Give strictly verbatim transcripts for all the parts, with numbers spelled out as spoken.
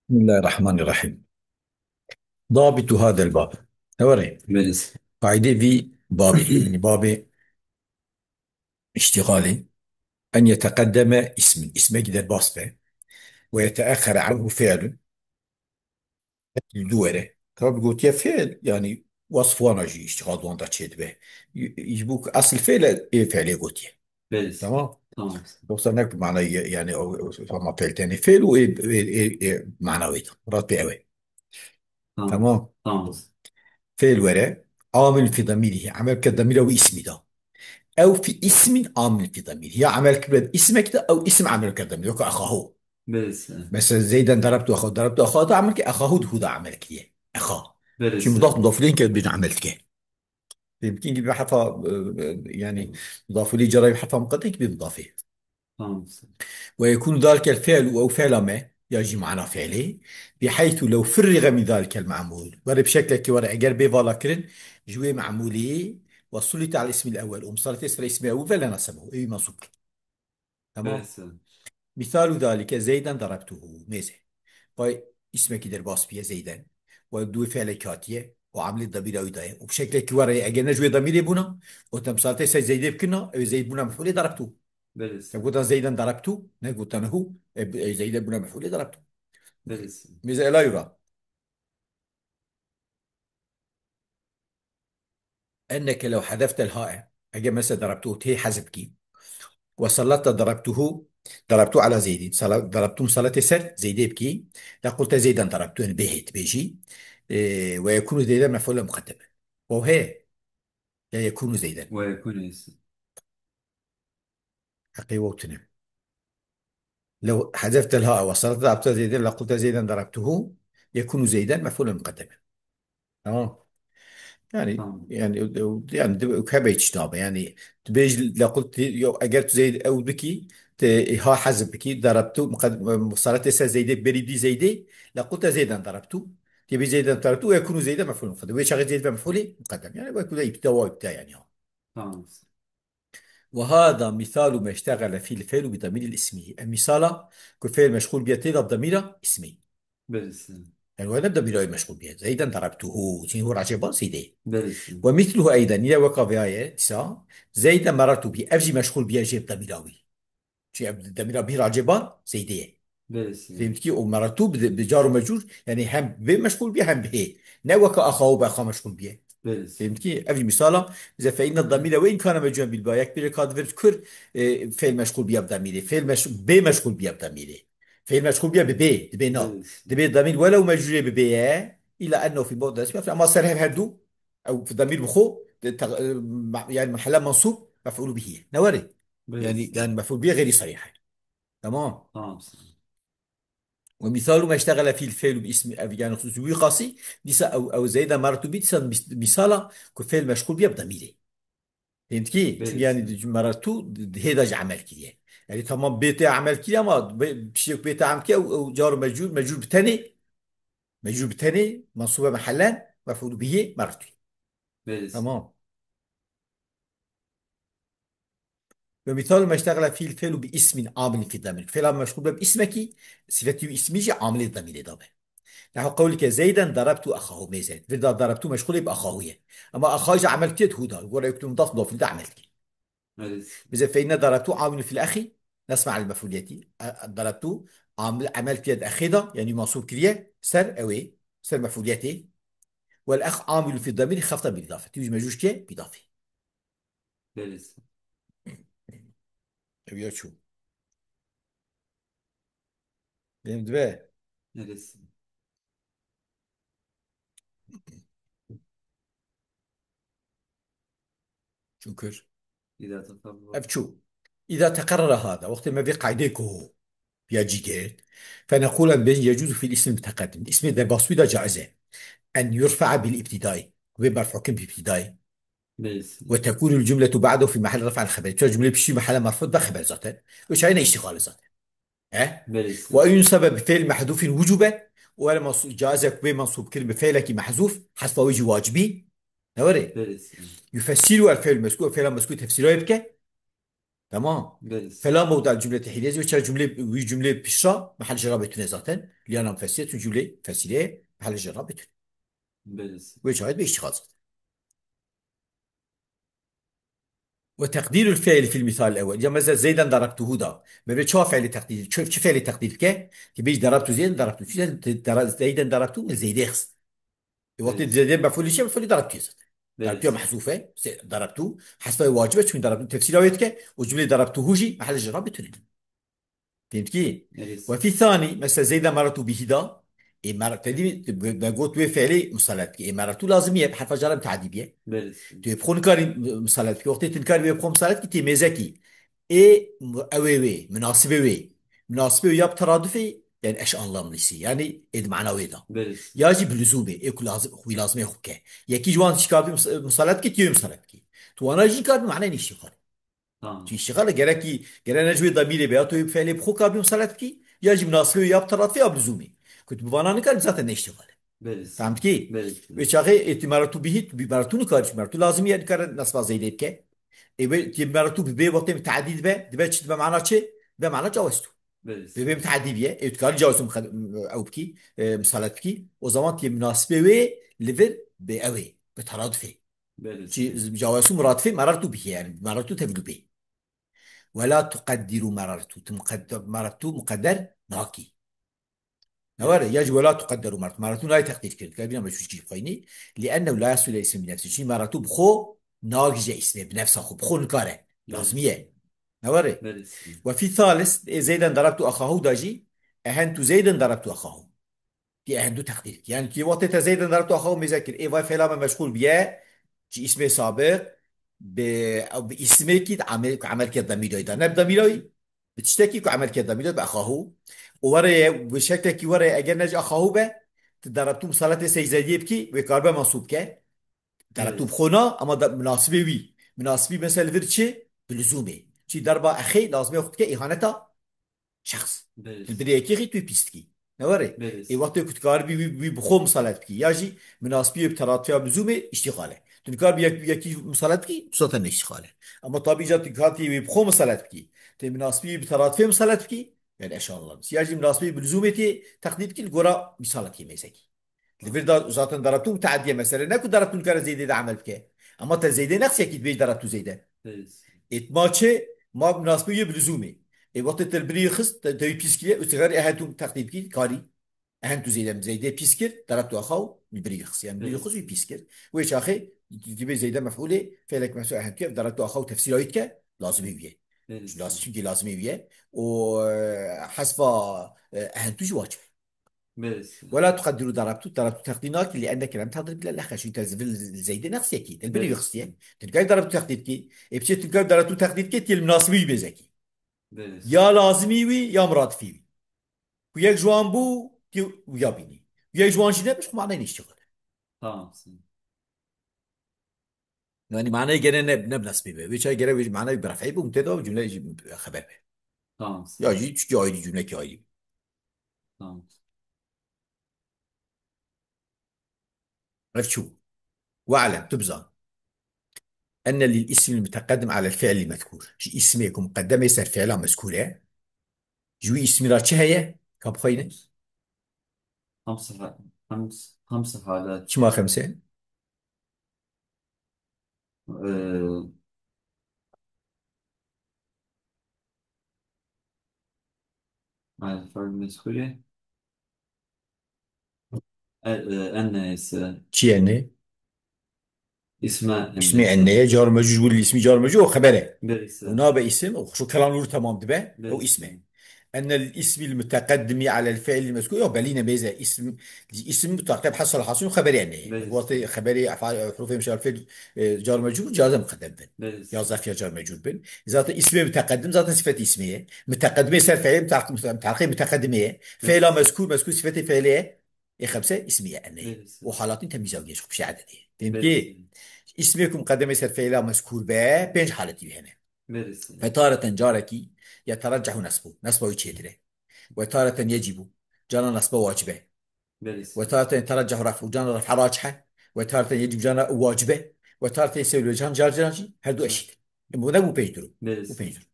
بسم الله الرحمن الرحيم. ضابط هذا الباب. Tewere. Belê. Qaîdê vî babê, yani babê iştixalê, en yeteqeddeme ismin, ismekî derbas be, ve yeteexxere anhu fiilun, li dû were. Tabi gotiye fiil, yani wasf wana jî iştixal di wan de çêdibe. Ji bo ku esil fiil e, ê fiilê gotiye. Belê. Tamam. Tamam. Yoksa ne mana ye-, yani o, o, ama fiil tenê fiil û ê, ê, ê, ê mana wê de. Murat Bey, evet. Tamam. Tamam. Tamam. Fiil were, amil fi damîrî, amel ke damîra wî ismî da. Ew fi ismin amil fi damîrî. Ya amel kibe ismek de, ew ism amel ke damîrî. Yok, axahu. Belê. Mesela Zeyden darabtu axahu. Darabtu axahu da amel ke, axahu di hu da amel kiriye. Axa. Belê. Çünkü mudaf mudaf ileyh ke bir amel dike. Fehmtî gibi hefa, e, e, yani mudaf ileyh cerayî hefa muqaddem gibi mudafê. Tamam. Ve yekunu zalikel fiil û ew fiila me ya jî mana fiilê. Biheythu lew firriga min zalikel ma'mul. Were bi şeklekî were eger bê vala kirin, ji wê ma'mulî ve sulite al ismil ewel. Û misaletê ser ismê ewel ve le nasebehu. Ewî mensûb kir. Tamam. Belê. Misalu zalike Zeyden darabtuhu. Mêze. Vay ismekî derbas biye Zeyden. Vay dû fiilek hatiye. O amlê dabîra wî daye. Û bi şeklekî were eger ne ji wê damîrê bûna, o te misaletê ser Zeydê bikirna, ew Zeyd bûna mef'ulê darabtu. Belê. Te gotan Zeyden darabtu, ne gotan hu, e, e, Zeyde bûna mef'ulê darabtu. Belê. Mêze ela yura. Enneke lew hezeftel ha'e, eger mesela darabtu tê hezf kî, ve sallatta darabtuhu, darabtu ala Zeydin, sala-, darabtu misaletê ser Zeydê bikî, la qulte Zeyden darabtu, yani bê hê dibêjî, e, ve yekunu Zeyden mef'ulen muqeddemen. Waw heye, ya yekunu Zeyden. Ve yekunu Zeyden. Heqê waw tune. Lew hezeftel ha'e ve sallatta darabtu Zeyden, la qulte Zeyden darabtuhu, yekunu Zeyden mef'ulen muqeddemen. Tamam. Yani, Tamam. yani, yani, di-, hebe hiç nabe. Yani, tu bêj, la qult, yo, eger tu Zeyd ew bikî, te ha hezf bikî, darabtu, muqad-, misaletê ser Zeydê berî dî Zeydê, la qulte Zeyden darabtu. Tê bê Zeyden darabtu, ve yekunu Zeyden mef'ul muqaddem. Wê çaxê Zeyd ve mef'ulê muqaddem. Yani, ve kuda ibtida ve ibtida yani. Tamam. Ve hada misalu meştegele fîl feylu bi damîril ismî. E misala ku feyl meşgul biye tê de damîra ismî. Belê. Yani wê ne damîra wê meşgul biye. Zeyden darabtuhu. Çünkü hu racê ba Zeydê. Belê. Ve misluhu eyden. Yine weka veya ye. Dîsa Zeyden marartu bi. Ev jî meşgul biye jê bi damîra wî. Çünkü ev damîra bî racê ba Zeydê ye. Belê. Fehmtî ki o marartu bi, bi car û mecrur. Yani hem bê meşgul biye hem bi hê. Ne weka axahu bi axa meşgul biye. Belê. Fehmtî ki ev jî misala. Bize fe inne damîre ve inkâne mecruren bil ba. Yek bîre ka divir kur, e, feyl meşgul biye bi damîrê. Feyl meş-, bê meşgul biye bi damîrê. Feyl meşgul biye bi bê, dibê na. Evet. Dibê damîr welew mecrurê bi bê ye, illa ennehu fî mewdi'il nesbi mef'ul, ama ser hev her du, ew damîr bi xwe, de, te-, e, ma-, yani mahalla mansub, mef'ul bihi ye. Ne were? Evet. Yani, yani mef'ul bihi gayri sarih. Tamam. Tamam. Ve misalu meştegele fîl feylu bi ismi ev, yani husus wî qasî, dîsa ew, ew Zeyda marartu bi, dîsa mis-, misala ku feyl meşgul biye bi damîrê. Fehmtî ki? Belê. Çünkü yani di cumara tu di, di hêda jî emel kiriye. Yani tamam bê te emel kiriye ama bê, bir şey yok bê te emel kiriye, ew, ew car û mecrur, mecrur bi tenê, mecrur bi tenê, mansube mehellen, mef'ul bihi, marartu. Belê. Tamam. Ve misal meştegele fîl felu bi ismin amilin fi damir. Fela meşgul be bi ismekî, sifetî û ismî jî amilê damirê de be. Nehu qewlike Zeyden darabtu axahu mêze. Vir da darabtu meşgulê bi axahu ye. Ama axa jî emel kiriye di hu da. Li gora yektu mudaf mudaf de emel kiriye. Evet. Bize feyne darabtu amilun fil axi. Nasma al mef'uliyeti. A-, darabtu amil emel kiriye di axê da. Yani mansub kiriye. Ser ewê. Ser mef'uliyetê. Wel ax amilun fi damiri xafta bil idafe. Tu jî mecrur kiriye bi idafe. Belê. Ew ya çû. Benim dibe. Neresi? Çû kir. Ev çû. Îza teqerrera hada. Wextê me vê qaydê ku ya cî girt. Feneqûl em bêjin yecuzu fîl ismi muteqedim. Ismê derbas wî de caiz e. En yurfe'a bil ibtidai. Wê merfu kim bi ibtidai. Belê. Ve tekunul cumletu ba'dehu fi mahal raf'al xeber. Çawa cumlê piştî mahal merfu da xeber zaten. Û çayna iştixali zaten. He? Belê. Ve en yunsebe bi fiil mahzufin wucuben. Û were mansu-, caiz e ku bê mansub kirin bi fiilekî mahzuf. Hesba wê jî wacibî. Ne were? Belê. Yufessiru el fiil mezkur. Fiila mezkur tefsîra wê bike. Tamam. Belê. Fela mewda cümle tehîlê, wê çaxê cümle, wî cümle pişra, mehel jera betune zaten. Liyana mufessile, tu cümle fesile, mehel jera betune. Belê. Wê çaxê be iştixal zaten. Ve teqdîrul fiil fil misal ewel. Ya mesela Zeyden darabtuhu da. Me vê çawa fiilê teqdîr, çi, çi fiilê teqdîr bike? Ki bêj darabtu Zeyden darabtu. Çi Zeyden, dara-, Zeyden darabtu me Zeydê xist. E, wextê Evet. Zeydê mefûlî çi? Mefûlî darabtu zaten. Evet. Darabtu mehzûf e. Se-, darabtu. Hesba wê wacib e çünkü darabtu tefsîra wê dike. O cümleyê darabtuhu jî mehel jera betune. Fehmtî? Evet. Ve fî thani, mesela Zeyden marartu bihi da. E, mer-, te dî, be, be got wê fiilê musalet ki. E, marartu lazimî ye, herfa cara mutadî bîye. Evet. Tu wê bi xwe nikarî musalet ki. Wextê tu nikarî wê bi xwe musalet ki, tê mêze ki. E, mu-, ew ê wê, munasibê wê. Munasibê wê ya bi teradufê, yani eş anlamlısı. Yani ê di mana wê da. Evet. Ya jî bi lüzumê, ê ku lazim, xwî lazimê xwe bike. Yekî ji wan jî karî mus-, musalet ki, tê wê musalet ki. Tu wana jî karî manayê nîştîxal. Tamam. Çünkü iştixal e, gerekî, gerek ne ji wê demîrê be, ya tu wê bi fiilê bi xwe kabî misalet bikî, ya jî minasibê wê ya bi teradufê ya bi lüzumê. Ku tu bi vana nikarî zaten ne iştixal e. Belê. Fehm dikî? Belê. Wê çaxê ê tu marartu bihî, tu bi marartu nikarî, çünkü marartu lazimî ye, nikare nesba Zeydê bike. Ê wê tu marartu bi bê wextê mutadî dibe, dibe çi dibe mana çi? Dibe mana cawestu. Belê. Bi bê mutadî biye, ê tu karî cawestu muxe-, ew bikî, e, misalet bikî. O zaman tu yê minasibê wê li vir bi ew ê, bi teradufê. Belê. Çi, cawestu muradifê marartu bihî yani, marartu tevlû bê. Wela tuqeddiru marartu. Tu muqedder, marartu muqedder nakî. Ne were, ya jî wela tuqedderu marartu. Marartu nayê teqdîr kirin. Ka bîna me çûçkî bixwînî. Li'ennehu la yasulu ismin bi nefsi. Çünkü marartu bi xwe nagije ismê, bi nefsa xwe, bi xwe nikare. Lazimî ye. Ne were? Belê. Ve fî thalis, e, Zeyden darabtu axahu da jî, ehentu Zeyden darabtu axahu. Tê ehendu teqdîr kir. Yani tê wextê te Zeyden darabtu axahu mêze kir. Ê vay fela me meşgul biye. Ji ismê sabiq bi, ew bi ismê kî di amel, ku amel kir demîrayî da. Ne bi demîrayî, bi tiştekî ku amel kir demîrayî bi axahu. Û were ye, bi şeklekî were ye, eger ne ji axahu be, tu darabtu misaletê sey Zeydiyê bikî, wê karibe mensûb ke. Darabtu Evet. bi xwe na, ama da, minasibê wî. Minasibî mesela vir çi? Bi lüzumê. Çi darba exê lazimê xwe dike îhaneta şexs. Belê. Tu birê yekî xî tu yê pîs dikî. Ne were? Belê. Ê wextê ku tu karibî wî, wî bi xwe misalet bikî. Ya jî minasibî wê bi teradufê ya bi lüzumê îştîxal e. Tu nikaribî yek, yekî misalet bikî, tu zaten ne îştîxal e. Ama tabî ca tu katî wî bi xwe misalet bikî. Tê minasibî wî bi teradufê misalet bikî. Yani eşanlar. Ya jî minasibî bi lüzumê tê teqdîr bikî, li gora misaletê mêzekî. Li vir de zaten darabtu mutaddiye mesele. Ne ku darabtu nikare Zeydê de amel bike. Ama te Zeydê nexsiyekî dibêj darabtu Zeyde. Evet. Ê ma çi? Ma nasbê yê bi lüzumê. Ê wextê te li birî xist, te, te wî pîs kiriye, û tu karî ehentu teqdîr bikî, karî. Ehentu Zeyde, Zeydê pîs kir, darabtu axaw, li birî xist. Yani birî Evet. xist wî pîs kir. Wê çaxê, dibê Zeyde mef'ulê, felek mef'ul ehentu ye, darabtu axaw tefsîra wî dike, lazimî wî ye. Evet. Lazim, çünkü lazimî wî ye. O, e, hesba, e, ehentu jî wacib e. Belê. Wela tuqeddiru darabtu, darabtu teqdîr nakî, li enneke lem tadrib le lehke. Çünkü te zivil Zeydê nexsiyekî, te li birî Belê. xistiye. Tu nikayî darabtu teqdîr kî. Ê piçê tu nikayî darabtu teqdîr kî, tê li minasibî wî mêzekî. Belê. Ya lazimî wî, ya miradifî wî. Ku yek ji wan bû, tê wî ya bînî. Ku yek ji wan jî nebû, xwe manayê nîştîxal e. Tamam. Yani manayê gene ne, ne bi nasbî be. Wê çay gere wê manayê bi ref'î bû, mübteda û cümle jî xeber be. Tamam. Ya jî çünkü ayrı cümle ki ayrı. Tamam. Ev çû. We'lem, tu bizan. Enne lil ismil muteqeddim alel fi'lil mezkûr. Ji ismê ku muqeddem ê ser fi'la mezkûr e. Ji wî ismî ra çi heye? Ka bixweyne? Hamse ha-, hams-, hamse halat. Çima xemse? Ee, alel fi'lil mezkûrê. E, e, enne ise. Çi enne? İsme enne. İsmi enne ye, car mecûz bû, ismi car mecûz, o xeber e. Belê. O nabe isim, o şu kelam nur tamam dibe, Belê. o ismi. Enne ismi muteqeddimi alel fi'l mezkûr, yok, belî ne bêze, isim, isim muteqeddem hasal hasil xeberi enne ye. Belê. Wextê xeberi, efal, hurufê müşerrefe, e, car mecûr, caze muqeddem bin. Belê. Ya zarf ya car mecûr bin. Zaten ismi muteqeddim, zaten sifet ismi ye. Muteqeddime ser fi'l, muteq-, muteqeddime ye. Belê. Fi'la mezkûr, mezkûr sifeti fi'li ye. Ê xemse ismiye ene. Belê. O halatî temîza wî ye, ji xwe pişe ededê. Belê. Pêncî, ismê ku muqedemê ser fe'la mezkûr be, pênc haletî wî hene. Belê. Ve tareten carekî yetereccehu nesbu. Nesba wî çêtir e. Ve tareten yecîbu. Cana nesba wacib e. Belê. Ve tareten yetereccehu ref'u. Cana ref'a racih e. Ve tareten yecîbu cana wacib e. Ve tareten yesewlu can car can jî her du eşît. Em bu ne bu pênc durum. Belê. Bu pênc durum.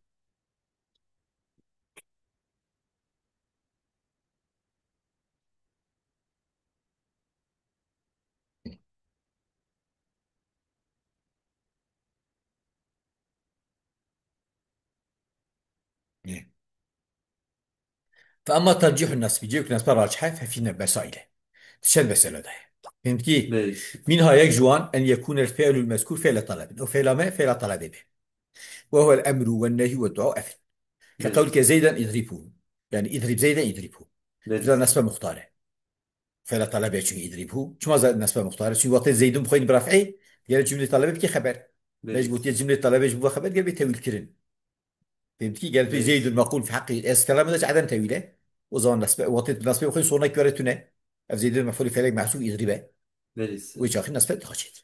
Fe emma tercîhun nesbî, cihê ku nesbe racih e, fe fî mesaîle. Çend mesele de ye. Fehmtî? Belê. Mînha yek ji wan, en yekûnel fi'lul mezkûr fi'le talebin. Ew fi'la me, fi'la talebê be. Ve huwel emru wen nehyû ve dua ev. Ke Belê. qewlke Zeyden idribhu. Yani idrib Zeyden idribhu. Belê. Zira nesbe muxtar e. Fi'la talebê çünkü idribhu. Çima ze-, nesbe muxtar e? Çünkü wextê Zeydun bi xwe yî bi ref'ê, gerek cümlê talebê bike xeber. Belê. Mecbûtiye cümlê talebê ji bo xeber gel bê tewîl kirin. Fehmtî? Gel tu Belê. Zeydun meqûl fi heqqî. Ez kelamê de ji eden tewîle. O zaman nesbe, wextê tu nesbe xwe sornek göre tune. Ev Zeydun mef'ulî felek mehsûb idribe. Belê. Wê çaxî nesbe daha çêtir.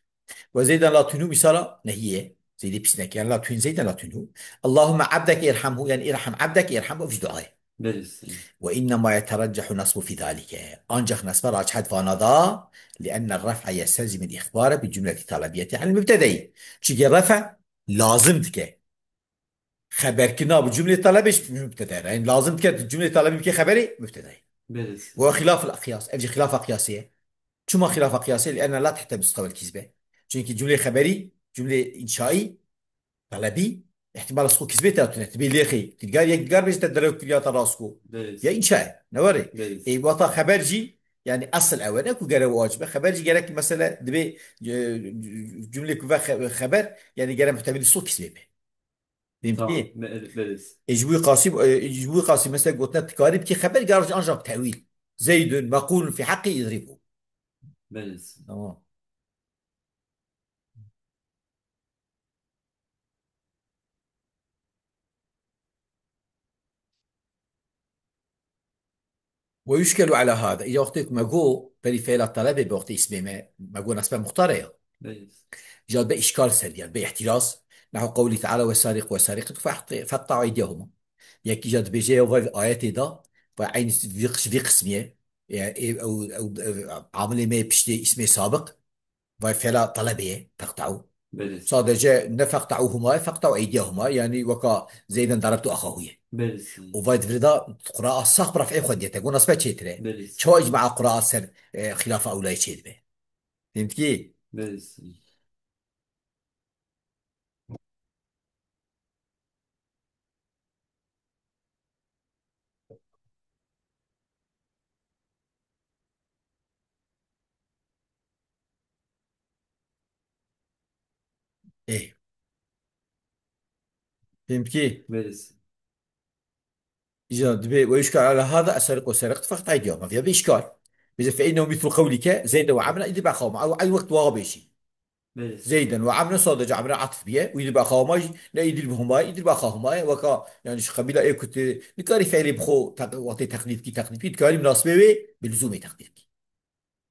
Ve Zeyden la tunu misala nehiye. Zeydê pîs neke. Yani la tun Zeyden la tunu. Allahümme abdeke irhamhu. Yani irham abdeke irhamhu. Ev jî dua ye. Belê. Ve innema yetereccehu nasbu fi zalike. Ancak nesbe racihet vana da. Lienne ref'a yestelzimul ihbare bi cümleti talebiyeti anil mübtedei. Çünkü ref'a lazim dike. Xeberkirina bi cumlê talebê ji mubtedê re. Yani lazim dike tu cumlê talebê bike xeberê mubtedayê. Belê. Ve xilaful qiyas. Ev jî xilafa qiyasê ye. Çima xilafa qiyasê? Li enne la tehte mustewel kizbe. Çünkü cumlê xeberî, cumlê înşaî, talebî, ihtimal siko kizbê te tune. Tu bê lêxê. Dilgar yek dilgar bêje te derew kiriya te rasko. Belê. Ya înşa ye. Ne were? Belê. Ê, wata xeber jî, yani asıl ewe ne ku gere wacib e. Xeber jî gerek mesele dibê, e, cumlê ku ve xe-, xeber, yani gere muhtemel siko kizbê be. Fehmtî? Tamam, me-, belê. E, ji bo qasî, e, ji bo qasî mesela gotine tu karî bikî xeber, gar ancak tewîl. Zeydun meqûlun fî heqqî idrîbû. Belê. Tamam. Ve yuşkelu ala hada. Îca wextê ku me got, berî feyla talebê bi wextê îsmê me, me got nesbe muxtar e ya. Belê. Îca be îşkal ser diyan, be îhtiraz. Nehu qewlî teala ve sariq ve sariqetu feqta'u eydiyahuma. Yekî îca dibêje ya vay ayetê da, vay eyn vî qis-, vî qismiye. E, e, ew, ew, ew, amilê me piştê îsmê sabiq. Vay fela talebê ye, feqta'u. Belê. Sadece ne feqta'uhuma ye, feqta'u eydiyahuma, yani weka Zeyden darabtu axahu ye. Belê. Û vay divirê da qura sax bi raf'ê xwe diye, te got nasbe çêtir e. Belê. Çawa icmaa qura ser, e, xilafa ewlayê çêdibe? Fehmtî? Belê. Ê. Fehmkî? Belê. Îca dibê, "Ve yuşkal ala hada esariq ve sariqet feqta'u eydiyahuma." Viya bi işkal. Bize fe innehu mislu qewlike Zeyde ve Amre idrib axahuma. Ew, ew wext wa bêjî. Belê. Zeyden ve Amre sadece Amre atf biye. Û idrib axahuma jî, ne idrib huma, idrib axahuma ye. Weka, yani şu qebîla ê ku tu nikarî fe'lê bi xwe teq-, wextê teqdîr kî, teqdîr kî, dikarî minasibê wê bi luzûmê teqdîr kî.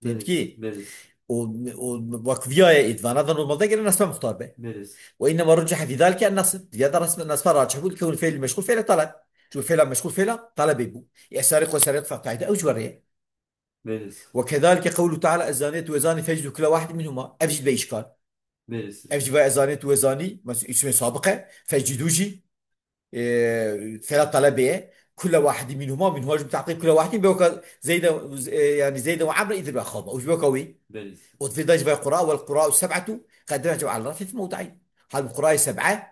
Belê, Fehmkî? belê. O, o, wek viya ye, êdvana da normalde gere nesbe muxtar be. Belê. Ve innema rucihe fî zalike en nasb. Viya da resme, nesbe racih bû, kewni fe'l meşgul fe'le taleb. Çünkü fe'la meşgul fe'la talebê bû. E, sariq ve sariqet feqta'u eydiyahuma, ew ji we re ye. Belê. Ve kezalike qewlu teala, "Ez-zaniyet ve zani feclidu kulle wahidin minhuma." Ev jî be işkal. Belê. Ev jî ve ez-zaniyet ve zani, mesela, ismê sabiq e, feclidu jî, e, fela talebê ye. Kulle wahidî minhuma, minhuma jî bi teqdîr kulle wahidî, bi weka Zeyde, e, yani Zeyde ve Amre idrib axahuma. Û ji weka wî. Belê. Û vê da jî ve qura, "Wel qura'u seb'etu qed rece'u ala raf'in fi mewdi'eyn." Hal qura'ê seb'e,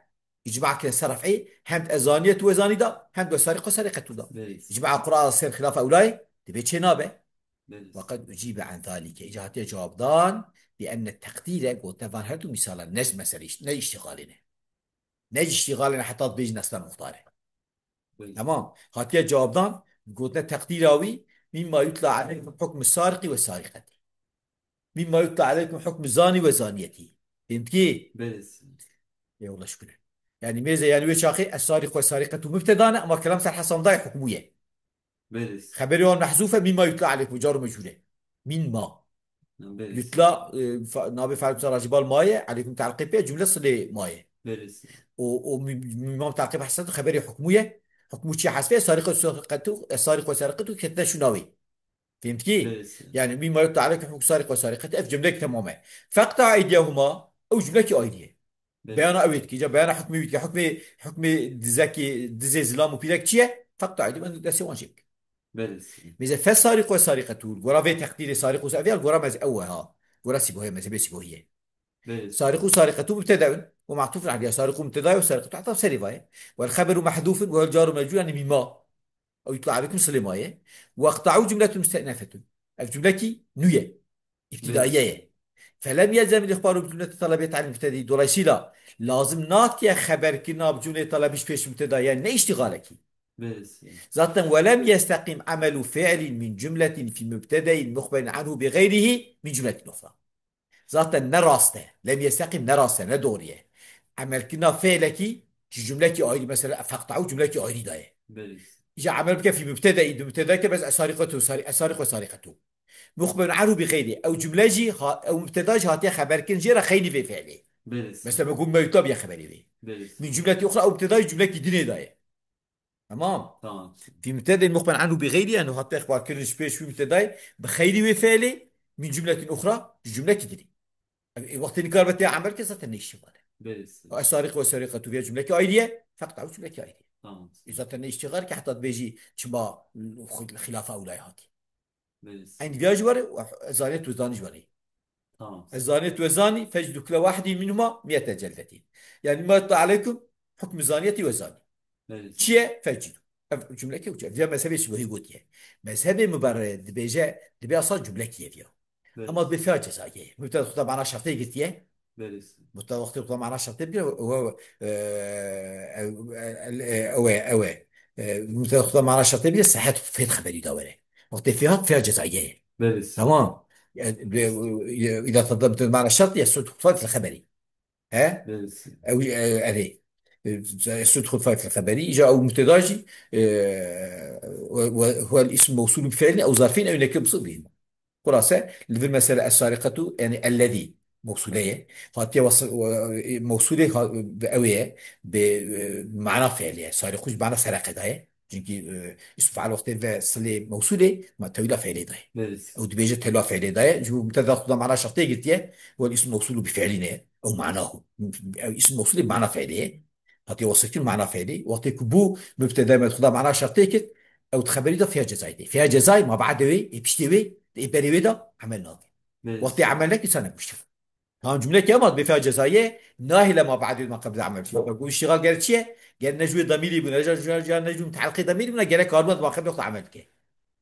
icma kirin ser raf'ê, hem ez-zaniyet ve zani da, hem de sariq ve sariqetu da. Belê. Icma qura ser xilafa ewlayê, dibê çê nabe. Belê. Ve qed ucibe an zalike. Îca hatiye cewabdan, bi enne teqdîre gote van her du misalan ne ji meselê, ne ji iştixalê ne. Ne ji iştixalê ne heta dibêjin nesbe muxtar e. Belê. Tamam. Hatiye cewabdan, gotine teqdîra wî, "Mimma yutla aleykum hukmu sariqi ve sariqeti." "Mimma yutla aleykum hukmu zani ve zaniyeti." Fehmkî? Belê. Eyvallah, şükür. Yani mêze, yani wê çaxê es-sariq ve sariqetu mübteda ne, ama kelam ser Hasan dayê hukmu ye. Belê. Xeberê wan mehzûf e, "Mimma yutla aleykum", car û mecûl e. "Mimma." Belê. Yutla, e, fa-, nabê fe'l mutaracî bal maye, aleykum te'lîqê pê, cumle silê maye. Belê. O, o mim-, mimma te'lîqê bi hesab xeberê hukmû ye. Hukmû çi hesbe? Sariq ve sariqetu, e, sariq ve sariqetu ketine şûna wê. Fehmkî? Belê. Yani, "Mimma yutla aleykum hukmu sariq ve sariqeti", ev cumlek temam e. "Feqta'u eydiyahuma", ew cumlekî ayrî ye. Belê. Beyana ew ê dikî, ca beyana hukmê wî dikî, hukmê, hukmê dizekî, dizê zilam û pîrek çi ye? "Feqta'u eydiyahuma", destê wan çêk. Belê. Mêze fe sariq ve sariqetu, gora vê teqdîrê sariq û sa-, vê gora mez ew e ha. Gora sîbohê, mezhebê sîbohî ye. Belê. Sariq û sariqetu mubtedaun ve ma'tufun aleyha. Sariq û mubteda ye û sariqetu etaf serê va ye. Wel xeberu mehzûfun ve car û mecûl, yani mimma. Ew yutla aleykum silê maye. Weqta'u cumletun müstenefetun. Ev cumlekî nû ye. İbtidaiye ye. Felem yelzemil ihbaru bi cumleti talebiyet anil mübtedei. Dolayısıyla lazım natiye xeberkirina bi cumleyê talebî ji pêş mübteda. Yani ne iştigalekî? Belê. Zaten welem yesteqim amelu fi'lin min cumletin fi mübtedein muxberin anhu bi gayrihi min cumletin uxra. Zaten ne rast e. Lem yesteqim ne rast e, ne doğru ye. Emelkirina fi'lekî ji cumlekî ayrı, mesela feqta'u cumlekî ayrı da ye. Belê. Îca emel bike fi mübtedei, di mübtedayê ke bes esariqetu, sari-, esariqu esariqetu. Muxberun anhu bi xeyrî. Ew cumle jî, ha-, ew mübteda jî hatiye xeberkirin jê re xeyrî vê fiilê. Belê. Mesela me got mewta biye xeberê wê. Belê. Min cumletî uxra ew mübteda jî cumlekî dinê daye. Tamam. Tamam. Fi mübtedê muxberun anhu bi xeyrî, yani hatiye xeberkirin ji pêş wî mübtedayê, bi xeyrî wê fiilê, min cumletin uxra, ji cumlekî dinê. E, e, wextê nikar be tê emel ke zaten ne iştigal e. Belê. O esariq ve esariqetu vê cumlekî ayrı ye, feqta'u cumlekî ayrı ye. Tamam. E, zaten ne iştigal ke heta dibêjî çima xu-, xilafa ewlay hatî. Belê. Eyn viya ji were, ez zanî tu zanî ji were. Tamam. Ez zanî tu zanî, fecdu kule wahidî minhuma miyete celdetin. Yani ma yutla aleykum hukmu zaniyeti ve zani. Belê. Çi ye? Fecdu. Ev cumleke uca. Viya mezhebê şibahî gotiye. Mezhebê muberre dibêje, dibê aslan cumlekî ye viya. Belê. Ama dibê fiya cezayê. Mübteda xuda mana şertê girtiye. Belê. Mübteda wextê xuda mana şertê bigire, ew, ew, ew, ew, ew, ew, ew, e, mübteda xuda mana şertê bigire, sehet fêt xeberî da were. Wextê fiya, fiya cezayê. Belê. Tamam. Yani, be-, e, îda tada mübteda mana şertê, yesud xuda fêt xeberî. He? Belê. Ew, e, erê. E, yesud xuda fêt xeberî. Îca ew mübteda jî, e, ve, ve, huvel ism mevsûl bi fiilin ew zarfin ew nekir bi sifetin. Xulase, li vir mesela es-sariqetu, yani ellezî mewsûle ye. Hatiye wes-, we-, mewsûlê ha-, bi ew ye, bi, e, mana fiilê ye. Sariqu ji mana sereke de ye. Çünkü, e, ism faal wextê ve silê mewsûlê, ma tewîla fiilê de ye. Evet. Ew dibêje tewîla fiilê de ye. Ji bo mübteda xuda mana şertê girtiye, wel ism mewsûlu bi fiilî ne. Ew manahu. Ew ism mewsûlê mana fiilê ye. Hatiye wesifkirî mana fiilê. Wextê ku bû mübteda me xuda mana şertê kir, ew di xeberî de fiya cezayê tê. Fiya cezayê ma ba'dê wê, ê piştê wê, ê berê wê de emel nake. Evet. Wextê emel neke, îsa ne muşkil. Tam cumleke ama bi fiya cezayê nahile ma ba'dê ma qebl emel. Bak, bu iştigal gere çi ye? Gere ne jû demîrî bûne, ne jû, ne jû, ne jû mutealliqê demîrî bûne, gere karûna ma qebl wexta emel bike.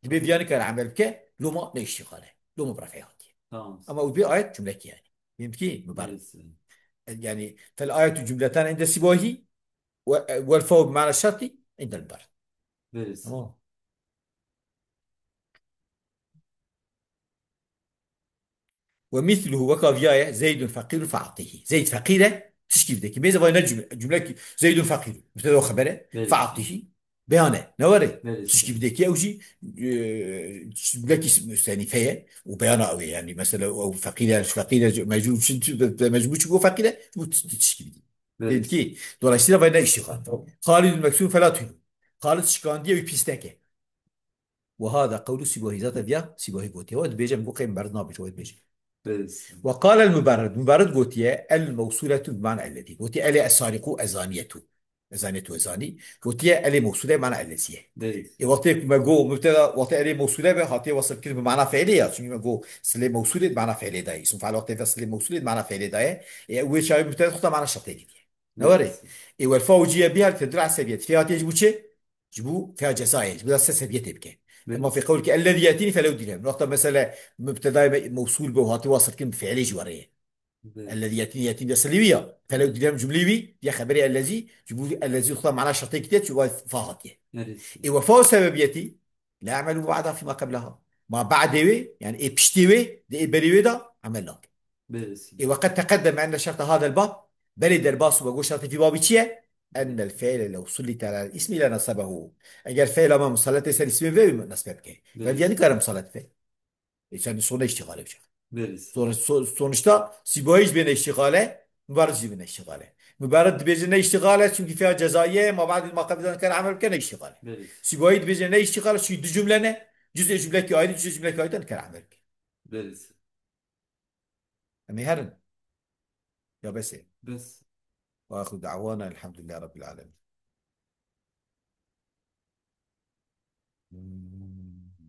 Dibê viya nikare emel bike, loma ne iştigal e. Loma bira fiya hatiye. Tamam. Ama o bir ayet cumleke yani. Mimkî mübarek. Belê. Yani, fel ayetu cumletan inde sibahi ve, vel favu bi mana şerti indel mübarek. Belê. Tamam. Ve misluhu weka viya ye, Zeydun feqîrun fe'atihi. Zeyd feqîr e, tişkî bide ki. Mêze vay ne cümle, cümle ki, Zeydun feqîrun. Mübteda û xebere, Belê. Fe'atihi. Beyan e, ne were? Belê. Tişkî bide ki, ew jî, e, cümle ki müstenife ye. Û beyana ew ye, yani, mesela, ew feqîr e, feqîr e, mecbûr, mecbûr çi bo feqîr e, bu tişkî bide. Belê. Dedim ki, dolayısıyla vay ne iştigal. Halidun meksûn fela tuyun. Xalid şikandiye wî pîs neke. Ve hada qewlu Sîbahî, zaten viya Sîbahî gotiye. Wê dibêje, min got qey min berz nabêje, wê dibêje. Belê. Ve qalel Muberrid, Muberrid gotiye, el mewsûletu bi mana ellezî. Gotiye, elê es-sariqu ez-zaniyetu. Ez-zaniyetu ez-zani. Gotiye, elê mewsûle mana ellezî ye. Belê. E, wextê ku me got, mübteda, wextê elê mewsûle be, hatiye wesifkirin bi mana fiilê ya. Çünkü me got, silê mewsûlê bi mana fiilê daye. Îsim faal wextê ve silê mewsûlê bi mana fiilê daye. E, wê çavi mübteda xwe mana şertê dîtiye. Ne were? Belê. E, wel fa û ciye bihar tedul ala sebiyet. Fê hatiye ji bo çi? Ji bo fiya cezayê, ji bo dest seviyetê bike. Belê. Ema fê qewlke ellezî yetînî felew dirhem. Wexta mesele mübtedayê me-, mewsûl be û hatî wasl kirin bi fiilê jî were ye. Belê. Ellezî yetînî, yetînî de silî wî ya. Felew dirhem cumlî wî, ya xeberê ellezî, ji bo ellezî wexta mana şertê kitiye, ji bo fa hatiye. Belê. Ê wefa û sebebiyetî, la emelu ba'da fîma qebleha. Ma ba'dê wê, yani ê piştê wê, de ê berê wê de emel nake. Belê. Ê weqed teqeddeme enne şerta hadel bab, belê derbas û we got şertê fî babî çi ye? Ennel fe'le lew sullite alel ismi le nesebehu. Eger fe'la me musalletê ser ismê ve, nasbe bike. Belê. Ve diye nikare musallet fe. E, sen sonra iştigal olacak. Belê. Sonra so-, sonuçta Sîbahî jî bêne iştigale, Muberrid jî bêne iştigale. Muberrid dibêje ne iştigale, çünkü fiya cezaiye, ma ba'dî ma qebl kar emel bike ne iştigale. Belê. Sîbahî dibêje ne iştigale, çünkü du cümle ne, cüz'ê cümleki ayrı, cüz'ê cümleki ayrı ne kar emel bike. Belê. Em ê herin. Ya bes e. Bes. Ve axiru da'wana elhamdülillahi rabbil alemin. Hmm.